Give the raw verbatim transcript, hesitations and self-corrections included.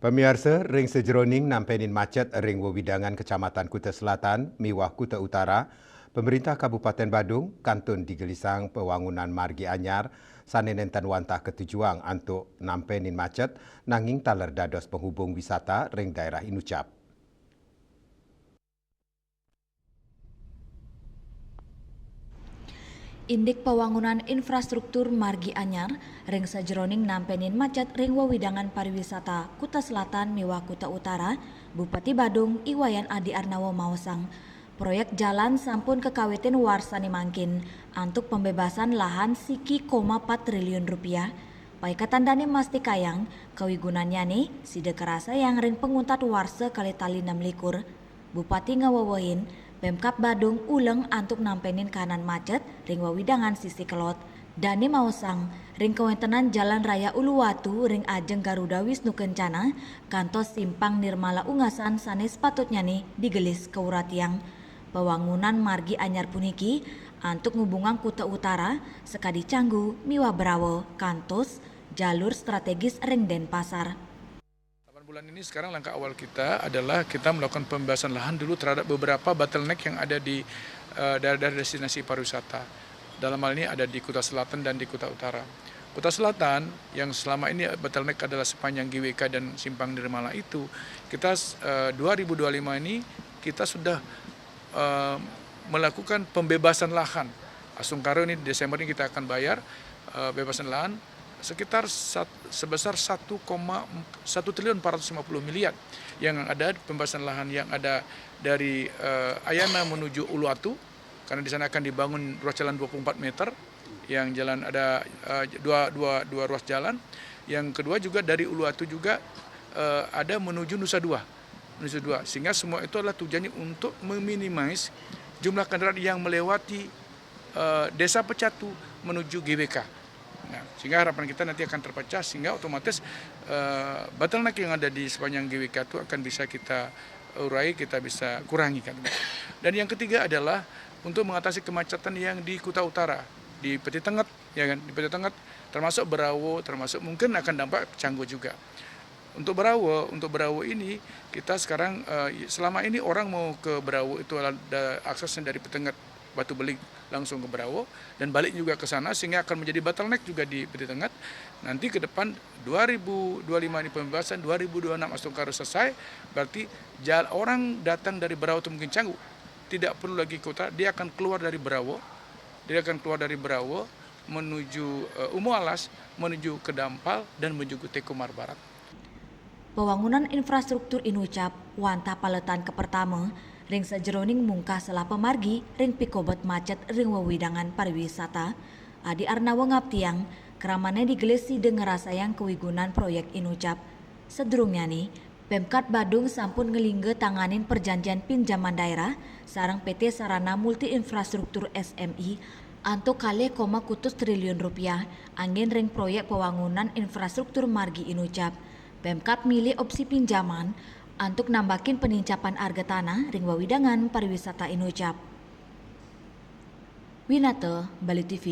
Pamiarsa, ring sajeroning nampenin macet ring wewidangan Kecamatan Kuta Selatan miwah Kuta Utara, Pemerintah Kabupaten Badung kantun digelisang pewangunan margi anyar sane nenten wantah katujuang antuk nampenin macet, nanging taler dados penghubung wisata ring daerah inucap. Indik pewangunan infrastruktur margi anyar ring sajeroning nampenin macet ring wewidangan pariwisata Kuta Selatan miwah Kuta Utara, Bupati Badung I Wayan Adi Arnawa maosang, proyek jalan sampun kakawitin warsane mangkin antuk pembebasan lahan siki koma pat triliun rupiah. Paiketan dane mastikayang kawigunannyane sida karasayang ring panguntat warsa kalih tali nem likur. Bupati ngawewehin, Pemkab Badung uleng antuk nampenin kahanan macet ring wewidangan sisi kelod. Dane maosang, ring kawentenan Jalan Raya Uluwatu ring ajeng Garuda Wisnu Kencana kantos Simpang Nirmala Ungasan sane sepatutnyane digelis kauratiang. Pewangunan margi anyar puniki antuk ngubungang Kuta Utara sakadi Canggu miwah Berawa kantos jalur strategis ring Denpasar. Delapan bulan ini sekarang langkah awal kita adalah kita melakukan pembebasan lahan dulu terhadap beberapa bottleneck yang ada di, eh, daerah-daerah destinasi pariwisata. Dalam hal ini ada di Kuta Selatan dan di Kuta Utara. Kuta Selatan yang selama ini bottleneck adalah sepanjang G W K dan Simpang Nirmala itu, kita, eh, dua ribu dua puluh lima ini kita sudah, eh, melakukan pembebasan lahan. Astungkara ini, Desember ini kita akan bayar, eh, bebasan lahan sekitar sat-, sebesar satu koma satu triliun empat ratus lima puluh miliar yang ada pembebasan lahan yang ada dari, eh, Ayana menuju Uluwatu, karena di sana akan dibangun ruas jalan dua puluh empat meter, yang jalan ada, eh, dua, dua, dua ruas jalan. Yang kedua juga dari Uluwatu juga, eh, ada menuju Nusa Dua, Nusa Dua, sehingga semua itu adalah tujuannya untuk meminimais jumlah kendaraan yang melewati, eh, Desa Pecatu menuju G W K. Nah, sehingga harapan kita nanti akan terpecah, sehingga otomatis, eh, bottleneck yang ada di sepanjang G W K itu akan bisa kita urai, kita bisa kurangi kan. Dan yang ketiga adalah untuk mengatasi kemacetan yang di Kuta Utara, di Peti Tenget, ya kan, di Peti Tenget, termasuk Berawa, termasuk mungkin akan dampak Canggu juga. Untuk Berawa, untuk Berawa ini kita sekarang, eh, selama ini orang mau ke Berawa itu ada aksesnya dari Petenget, Batu Beling, langsung ke Berawa dan balik juga ke sana, sehingga akan menjadi bottleneck juga di Peti Tenget. Nanti ke depan dua ribu dua puluh lima ini pembebasan, dua ribu dua puluh enam Astungkara selesai, berarti jal-, orang datang dari Berawa atau mungkin Canggu tidak perlu lagi ke utara, dia akan keluar dari Berawa, dia akan keluar dari Berawa menuju, eh, Umu Alas, menuju ke Dampal dan menuju ke Tekomar Barat. Pewangunan infrastruktur inucap wantah paletan kapertama ring sajeroning mungkah selah pamargi ring pikobet macet ring wewidangan pariwisata. Adi Arnawa ngaptiang, kramane digelis sida ngrasayang kawigunan proyek inucap. Sadurungnyane, Pemkab Badung sampun nglingga tanganin perjanjian pinjaman daerah sareng P T Sarana Multi Infrastruktur S M I antuk kalih koma kutus triliun rupiah anggen ring proyek pewangunan infrastruktur margi inucap. Pemkab milih opsi pinjaman antuk nambakin penincapan arga tanah ring wewidangan pariwisata inucap. Winata, Bali T V.